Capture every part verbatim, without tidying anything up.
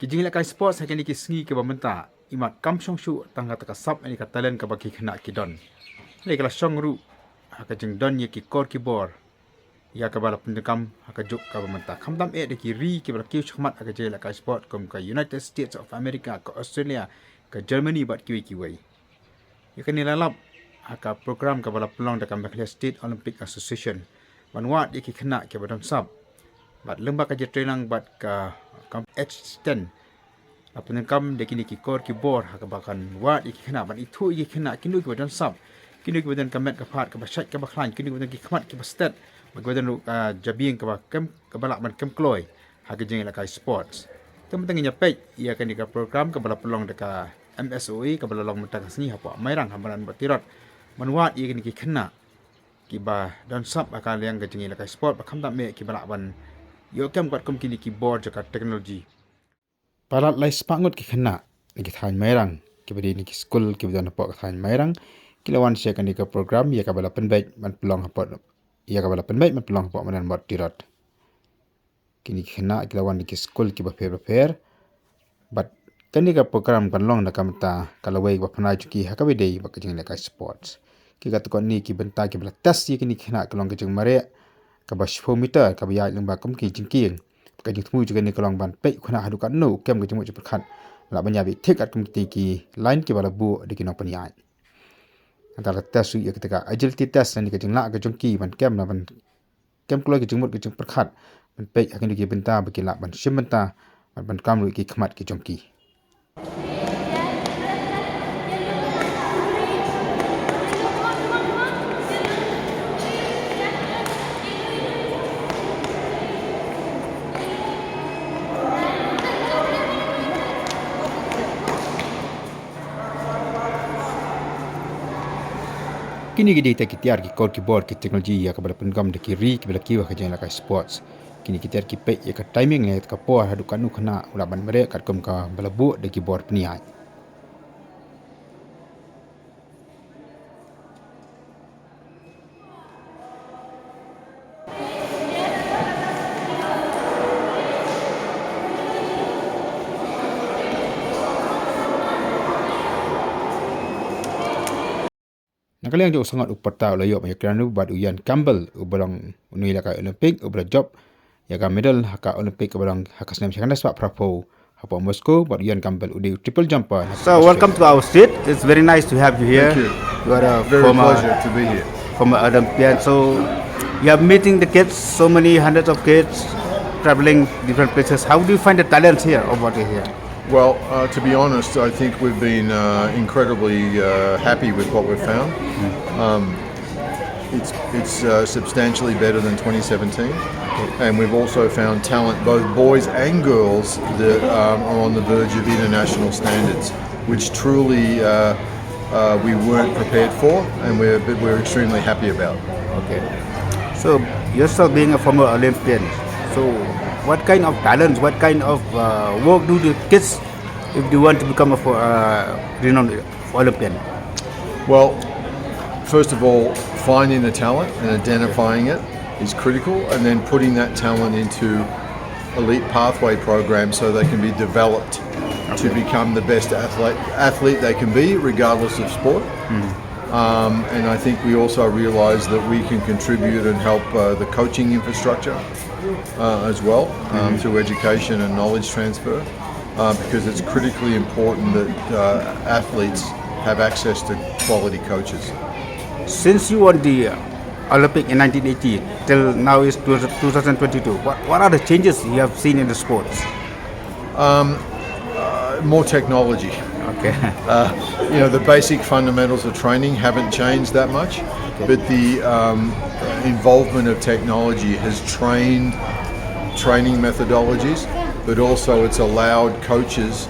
Jingïalehkai sports ha kine ki sngi kiba mynta, imat kam shong shuh tang kata ka sap ïa ka talent kaba ki khynnah ki don. Hynrei ka la shong ruh ha ka jingdon ïa ki kor ki bor ïa kaba la pyndonkam ha ka juk kaba mynta. Khamtam eh da ki ri kiba la kiew shakhmat ha ka jingïalehkai sport kum ka United States of America, ka Australia, ka Germany bad kiwei kiwei. Ïa kane la lap ha ka program kaba la pynlong da ka Meghalaya State Olympic Association ban wad ïa ki khynnah kiba don sap. Bad lyngba ka jingtrei lang bad ka, ka H ten la pyndonkam da kine ki kor ki bor ha kaba kan wad ïa ki khynnah ban ithuh ïa ki khynnah kino kiba don sap, kino kiba don ka met ka phad kaba shait kaba khlaiñ, kino kiba don ki khmat kiba stet, bad kiba don ruh ka jabieng kaba kem, kaba lah ban kem kloi ha ka jingïalehkai sports. Te mynta ngin ïa peit ïa kane ka program kaba la pynlong da ka M S O A kaba la long mynta ka sngi hapoh Mairang ha Madan bad Tirot ban wad ïa kine ki khynnah kiba don sap ha ka liang ka jingïalehkai sport, ba khamtam eh kiba lah ban ïoh kem katkum kine ki bor jong ka technology. Palat lai spah ngut ki khynnah na ki thaiñ Mairang kiba dei na ki skul kiba don hapoh ka thaiñ Mairang ki la wan sha kane ka program ïa kaba la pynbeit ban pynlong hapoh, ïa kaba la pynbeit ban pynlong hapoh Madan bad Tirot. Kine ki khynnah ki la wan na ki skul kiba pher bapher. Bad kane ka program kan long na ka mynta ka lawei kaba pynai jong ki ha kaba ïadei bad ka jingïalehkai sports. Ki katto katne ki bynta kiba la test ïa kine ki khynnah ka long ka jingmareh kaba shiphew meter kaba ïaid lyngba kum ki jingkieng. Ka jingthmu jong kane ka long ban peit u khynnah haduh katno u kem ka jingmut jingpyrkhat, lah ban ïaid beit thik katkum kitei ki line kiba la buh da ki nongpynïaid. Nangta la test ruh ïa kita ka agility test lane ka jinglah ka jong ki ban kem, lah ban kem kloi ka jingmut ka jingpyrkhat, ban peit ha kino ki bynta ba ki lah ban shim bynta, ban, ban kam ruh ïa ki khmat ki jong ki. Kine ki dei kita ki tiar ki kor ki bor ki teknoloji ïa kaba la pyndonkam da ki ri kiba la kiew ha ka jingïalehkai sports. Kine ki tiar ki peit ïa ka timing lane ka por haduh katno u khynnah u lah ban mareh katkum kaba la buh da ki bor pynïaid. Na ka liang jong u sangot u pyrta u la ïoh ban ïakren bad u Ian Campbell uba long u nongïalehkai Olympic uba la jop ïa ka medal ha ka Olympic kaba long ha ka snem shi hajar khyndai spah phra phew hapoh Moscow, bad u Ian Campbell u dei u triple jumper. So welcome to our state. It's very nice to have you here. Thank you. You are a very former, pleasure to be here. Former Olympian. So you are meeting the kids, so many hundreds of kids traveling different places. How do you find the talents here over here? Well, uh, to be honest, I think we've been uh, incredibly uh, happy with what we've found. Um, it's it's uh, substantially better than twenty seventeen, and we've also found talent, both boys and girls, that um, are on the verge of international standards, which truly uh, uh, we weren't prepared for, and we're but we're extremely happy about. Okay. So yourself being a former Olympian, so what kind of talents, what kind of uh, work do the kids if they want to become a fo- uh, renowned Olympian? Well, first of all, finding the talent and identifying it is critical, and then putting that talent into elite pathway programs so they can be developed to become the best athlete athlete they can be, regardless of sport. Um, and I think we also realise that we can contribute and help uh, the coaching infrastructure uh, as well um, through education and knowledge transfer, uh, because it's critically important that uh, athletes have access to quality coaches. Since you won the uh, Olympic in nineteen eighty till now is two thousand twenty-two, what, what are the changes you have seen in the sports? Um, uh, more technology. Okay. Uh, you know, the basic fundamentals of training haven't changed that much, but the um, involvement of technology has trained training methodologies, but also it's allowed coaches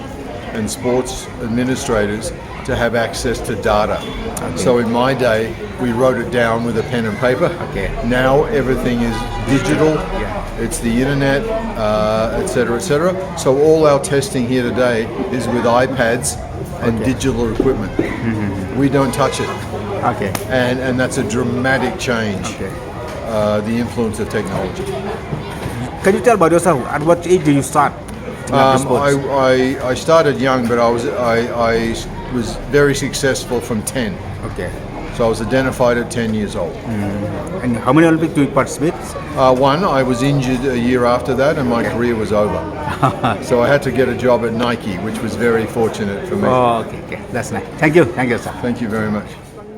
and sports administrators to have access to data. So in my day, we wrote it down with a pen and paper. Okay. Now everything is digital. It's the internet, uh, et cetera, et cetera. So all our testing here today is with iPads and digital equipment. We don't touch it. Okay. And and that's a dramatic change. Okay. Uh, the influence of technology. Can you tell about yourself? At what age do you start? Um, I, I, I started young, but I was I, I was very successful from ten. Okay. So I was identified at ten years old. Mm. And how many Olympics do you participate? Uh, one. I was injured a year after that, and my career was over. So I had to get a job at Nike, which was very fortunate for me. Oh, okay, okay. That's nice. Thank you. Thank you, sir. Thank you very much.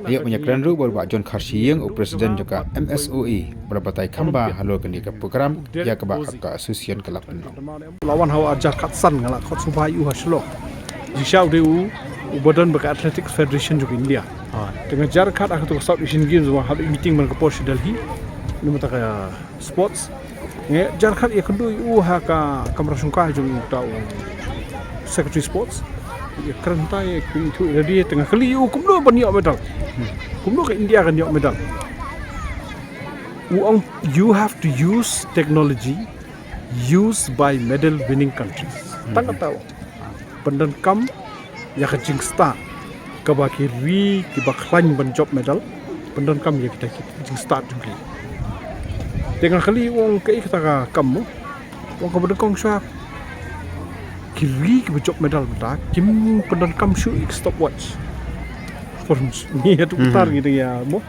Ïa mynta kren ruh ba John Kharshi ïing u president jong ka M S O E, ba la batai kham bha halor kane ka program ïa kaba ka association ka la pynlong. La wan ha u ar hajar khatsan nga la khot sngewbha ïa u ha Shillong. Jingshisha u dei u, u ba don bad ka Athletics Federation jong India. Te nga jar khat ha kato ka South Asian Games ba hap meeting man ka por sha Delhi. Namar ka sports. Nga jar khat ïa kynduh ïa u ha ka kamra shongkai jong uta u Secretary Sports. Ïa kren ta ïa kynduh ïa lade te nga kylli ïa u kumno ban ïoh medal. Kumno ka India kan ïoh medal. U ong, you have to use technology used by medal winning countries. Tang kata u ong. Pyndonkam ïa ka jingstad kaba ki ri kiba khlaiñ ban jop medal, pyndonkam ïa kita ki jingstad jong ki. Te nga kylli u ong kaei kata ka kam mo. U ong kaba nyngkong shuwa ki ri kiba jop medal mynta kim pyndonkam shuh ïa ki stopwatch. Por ngi ïa tu tar ngi dang ïa mo.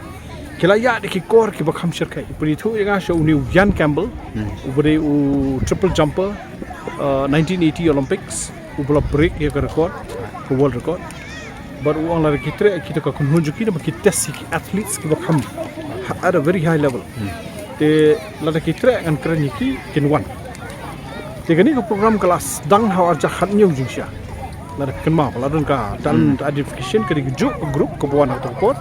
Ki la ïa da ki kor kiba kham shyrkhei. Pynithuh ïa nga sha une u Ian Campbell, uba dei u triple jumper, uh, nineteen eighty Olympics, uba la break ïa ka record, ka world record. Bad u ong lada ki treh kita ka kynhun jong ki, namar ki test ïa ki athletes kiba kham at a very high level. Te lada ki treh ngan kren ïa ki kin wan. Te kane ka program ka la sdang ha u ar hajar khathynñiew jingshisha. Lada phi kynmaw, la don ka talent identification ka dei ka juh ka group kaba wan ha kato ka por.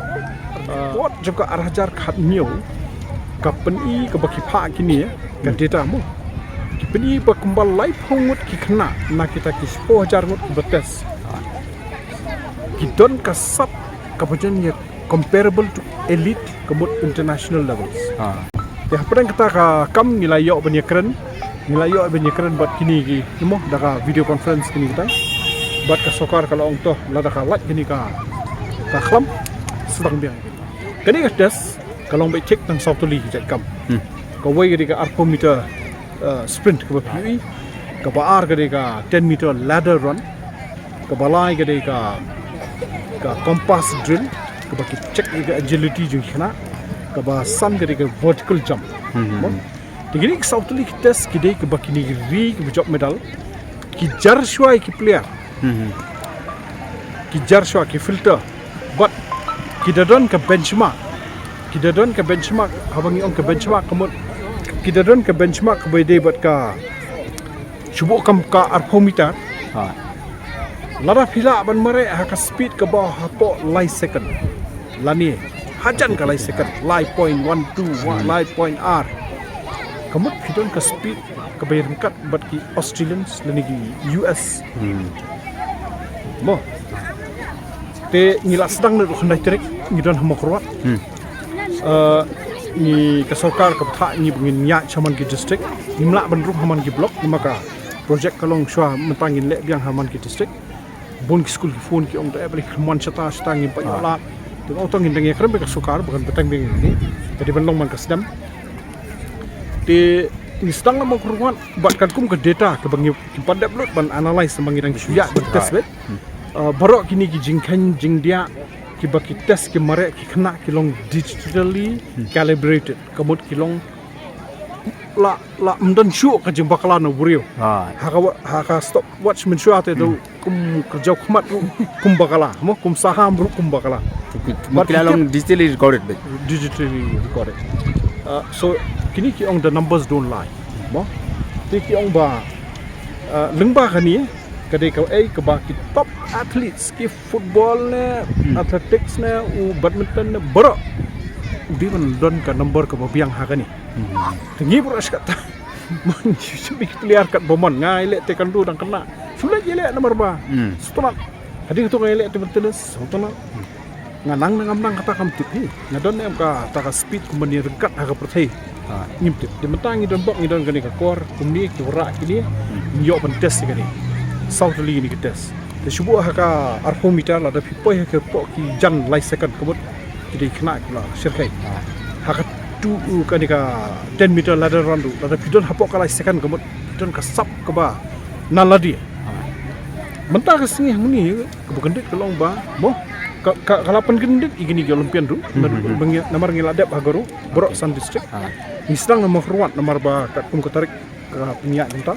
Report jong ka ar hajar khathynñiew ka pyni kaba ki phah kine ka data mo. Ki pyni ba kumba laiphew ngut ki khynnah na kita ki shiphew hajar ngut kiba test ki don ka sap kaba jan ïa comparable to elite ka mut international levels. Te hapdeng kata ka kam ngi la ïoh ban ïakren, ngi la ïoh ban ïakren bad kine ki, mo, da ka video conference kine kita. Bad ka sorkar ka la ong to, lada ka lait kane ka, ka khlam, sdang biang. Kane ka test ka long beit thik tang saw tylli ki jait kam. Kawei ka dei ka arphew meter, uh, sprint kaba phi ïohi. Kaba ar ka dei ka ten meter ladder run. Kaba lai ka dei ka, ka compass drill, kaba ki check ïa ka agility jong ki khynnah. Kaba san ka dei ka vertical jump. Mo? Te kine ki saw tylli ki test ki dei kaba kine ki ri kiba jop medal ki jar shuwa ïa ki player. Ki jar shuwa, ki filter. Bad ki da don ka benchmark. Ki da don ka benchmark, haba ngi ong ka benchmark ka mut, ki da don ka benchmark kaba ïadei bad ka, shu buh kam ka arphew meter. Lada phi lah ban mareh ha ka speed kaba hapoh lai second lane hajan ka lai second, lai point one two, lai point ar, ka mut phi don ka speed kaba ïaryngkat bad ki Australians lane ki U S. Mo. Te ngi la sdang naduh khyndai tarik, ngi don ha Mawkyrwat. Uh, ngi, ka sorkar ka bthah ïa ngi ba ngin ïaid shaman ki district, ngim lah ban rung haman ki block, namar ka project ka long shuwa mynta ngin leh biang haman ki district. Bun ki skul ki phone ki ong to, eh, balei khlem wan shata shata, ngim pat ïoh lad. Te ong to ngin dang ïakren bad ka sorkar ba kan bteng biang ïa ngi. Ka dei ban long man ka snem. Te ngi sdang na Mawkyrwat bad katkum ka data kaba ngi, kim pat dep lut ban analyse, ba ngi dang shu ïaid ban test beit. Uh, baroh kine ki jingkheiñ jingdiah kiba ki test ki mareh ki khynnah ki long digitally calibrated, ka mut ki long la, la ym don shuh ka jingbakla na u briew. Ha ka wa-, ha ka stopwatch mynshuwa te da kum kyrjaw khmat ruh kum bakla, mo, kum saham ruh kum bakla. Ki la long digitally recorded beit. Digitally recorded. Uh, so kine ki ong the numbers don't lie. Mo? Te ki ong ba, uh, lyngba kane ka dei kaei kaba ki top athletes, ki football ne, athletics ne, u badminton ne, baroh u dei ban don ka number kaba biang ha kane. Te ngi baroh shi katta mon, shu shu bit player katba mon, nga ïaleh taekwondo dang khynnah, shu leit ïaleh namar ba sngewtynnat. Hadien kato nga ïaleh table tennis, sngewtynnat. Nga nang ne ngam nang kata kam tip hi. Nga don ne em kata ka speed kumne ryngkat ha ka pyrthei. Ngim tip. Te mynta ngi don bok, ngi don kane ka kor, kumne ki wanrah kine, ngi ïoh ban test ïa kane. Saw tylli kine ki test. Te shu buh ha ka arphew meter, lada phi poi ha ka pok ki jan lai second ka mut ki dei khynnah kiba la shyrkhei. Ha ka tu, kane ka ten meter ladder run ruh, lada phi don hapoh ka lai second ka mut phi don ka sap kaba Na lade. Mynta ka sngi hangne kaba kyndit ka long ba mo ka ka ka la pynkyndit ïa kine ki Olympian ruh. Namar ngi la dep ha Garo, baroh san district. Ngi sdang na Mawkyrwat namar ba katkum ka tarik ka pynïaid mynta.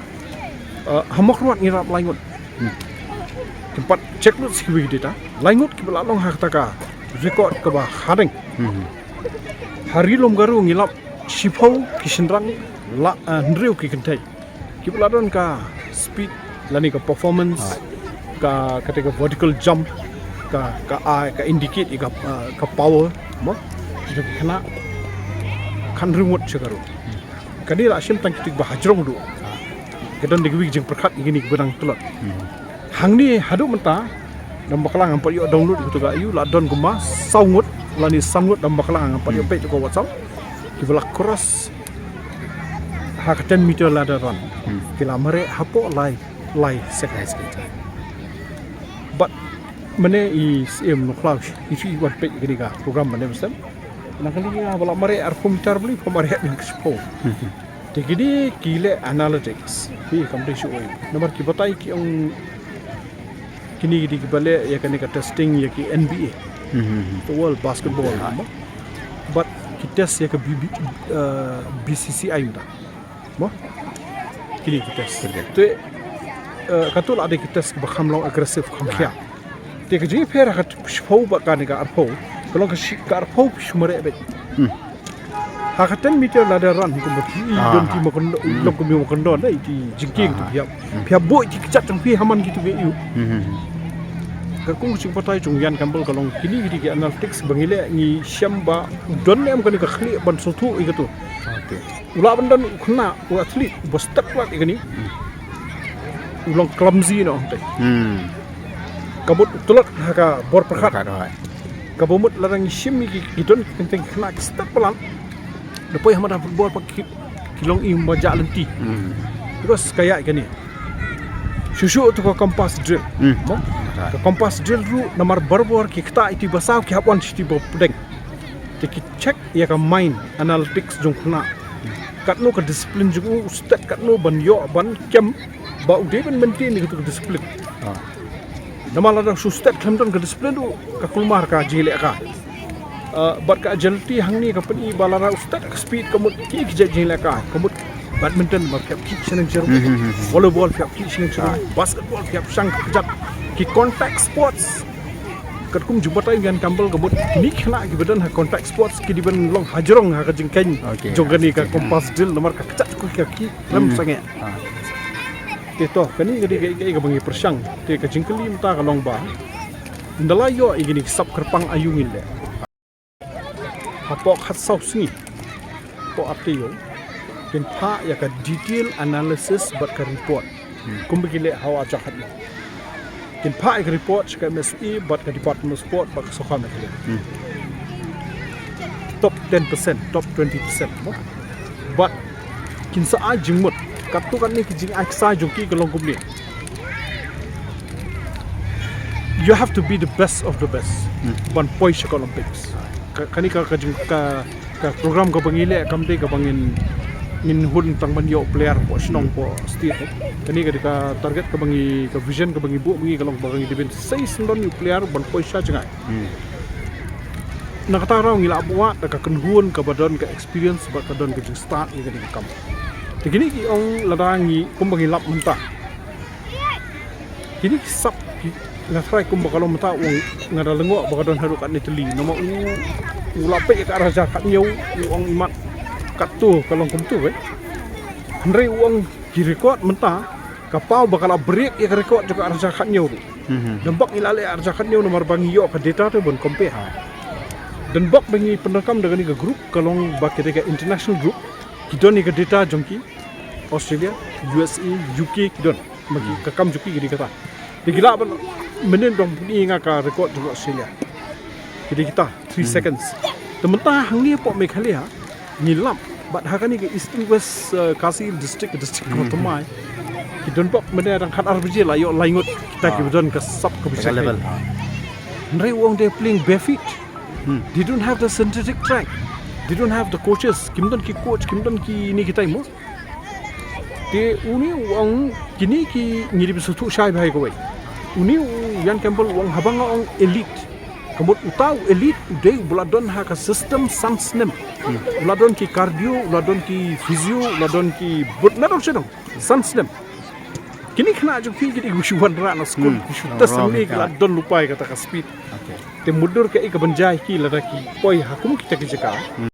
Ha Mawkyrwat ngi rap lai ngut. Kim pat check lut sha kiwei ki data. Lai ngut kiba la long ha kata ka record kaba hardeng. Ha Ri Lum Garo ngi lap shiphew ki shynrang, la hynriew ki kynthei. Kiba la don ka speed lane ka performance, ka kata ka vertical jump, ka ka ai ka indicate ïa ka ka power mo. Kita ki khynnah khathynriew ngut sha Garo. Kane la shim tang kita kiba hajrong duh. Ka don da kiwei ki jingpyrkhat ïa kine kiba dang tlot. Hangne haduh mynta, dang bakla ngam pat ïoh download ïa kata ka ïu, la don kumba saw ngut lane san ngut dang bakla ngam pat ïoh peit ïa ka WhatsApp. Kiba la cross ha ka ten meter ladder run. Ki la mareh hapoh lai second. Bad mynne i Syiem Nongkhlaw i shu wan peit ïa kane ka program mynne mynstep. Nang kane ka ba la mareh arphew meter bli, phew mareh ning ka shiphew. Te kine ki leh analytics. Phi kam dei shu oi. Namar ki batai ki ong kine ki dei kiba leh ïa kane ka testing ïa ki N B A. The World Basketball. Bad ki test ïa ka B B, eh, B C C I mynta. Mo? Kine ki test. Te eh, katto la dei ki test kiba kham long aggressive kham khia. Te ka jingpher ha ka shiphew bad kane ka arphew, ka long ka shi-, ka arphew phi shu mareh beit. Ha ka ten meter ladder run kumba ki don ki ma kyndon, long kumba ma kyndon, eh, ki jingkieng tu phi hap, phi hap buh ki kjat jong phi ha man kitu ki ïu. Ka kum ka jingbatai jong Ian Campbell ka long kine ki dei ki analytics ba ngi leh, ngi shem ba u don ne em kane ka khlieh ban sngewthuh ïa katu. U lah ban don u khynnah, u athlete uba stet palat ïa kane. U long clumsy noh hangtei. Ka mut u tlot ha ka bor pyrkhat. Kaba mut lada ngi shim ïa ki, ki don ki kyntien khynnah ki stet palat, da poi ha madan football pat ki, ki long i ba jah lynti. Because ka ïa kane shuh shuh tu ka compass drill. Mo? Ka compass drill ruh namar barabor ki ktah iti ba saw ki hap wan sha iti ba pdeng. Te ki check ïa ka mind analytics jong u khynnah. Katno ka discipline jong u, u stet katno ban ïoh ban kem ba u dei ban maintain ïa katu ka discipline. Namar lada shu stet khlem don ka discipline ruh ka kulmar ka jingïalehkai. Ah, bad ka agility hangne ka pyni ba lada u stet ka speed ka mut ki ki jait jingïalehkai, ka mut badminton ba phi hap ki shaneng sharum. Volleyball phi hap ki shaneng sharum. Basketball phi hap shang ka jat. Ki contact sports. Katkum jingbatai Ian Campbell ka mut kine ki khynnah kiba don ha contact sports ki dei ban long hajrong ha ka jingkheiñ jong kane ka compass drill namar ka kjat ko ka ki lem sangeh. Te to kane ka dei ka, ka, kaba ngi pyrshang. Te ka jingkylli mynta ka long ba ynda la ïoh ïa kine ki sap kyrpang aïu ngin leh. Hapoh khatsaw sngi, hapoh ar taïew, kin phah ïa ka detail analysis bad ka report. Kumba ki leh ha u ar hajar khatñiew. Kin phah ïa ka report sha ka M S E bad ka Department of Sport bad ka Sorkar Meghalaya. Top ten percent, top twenty percent mo. Bad kin sa ai jingmut. Katto katne ki jingai ksai jong ki ka long kumne. You have to be the best of the best ban poi sha ka Olympics. Ka, kane ka, ka jing, ka, ka program kaba ngi leh kam dei kaba ngin, ngin hun tang ban ïoh player hapoh shnong hapoh state. Kane ka dei ka target kaba ngi, ka vision kaba ngi buh ba ngi ka long ba ngi dei ban sei syndon ïa u player ban poi sha jngai. Na kata ruh ngi la buh da ka kynhun kaba don ka experience bad ka don ka jingstad ïa kane ka kam. Te kine ki ong lada ngi kumba ngi lap mynta. Kine ki sap ki nga tharai kumba ka long mynta u ong nga da lyngngoh ba ka don haduh katne tylli. Namar u, u la peit ïa ka ar hajar khatñiew u ong imat katto ka long kumto eh. Hynrei u ong ki record mynta ka paw ba ka la break ïa ka record jong ka ar hajar khatñiew ruh. Dang bok ngi la leh ar hajar khatñiew namar ba ngi ïoh ka data te ban compare. Dang bok ba ngi pyndonkam da kane ka group ka long ba ka dei ka international group. Ki don ïa ka data jong ki Australia, U S A, U K ki don. Ma ki ka kam jong ki ki dei kata. Te ki lah ban mynnin dang pyni nga ka record jong Australia. Ki dei kita three seconds. Te mynta hangne hapoh Meghalaya ngi lap bad ha kane ka Eastern West, uh, Khasi Hills District, district kaba thymmai. Ki don bok mynne dang khatar baje la ïoh lai ngut kita kiba don ka sap kaba shakri. Hynrei u ong they're playing bare feet. They don't have the synthetic track. They don't have the coaches. Kim don ki coach, kim don kine kitai mo. Te une u ong Kini ki ngi dei ban sngewthuh shai bha ïa kawei. Une u Ian Campbell u ong haba nga ong elite, ka mut uta u elite u dei uba la don ha ka system san snem. U la don ki cardio, u la don ki physio, u la don ki bud, na don shnong san snem. Kini khynnah jong phi ki dei ki shu wanrah na skul, ki shu test hangne, ki la don lypa ïa kata ka speed. Te mutdur kaei kaban jia ïa ki lada ki poi ha kum kita ki jaka.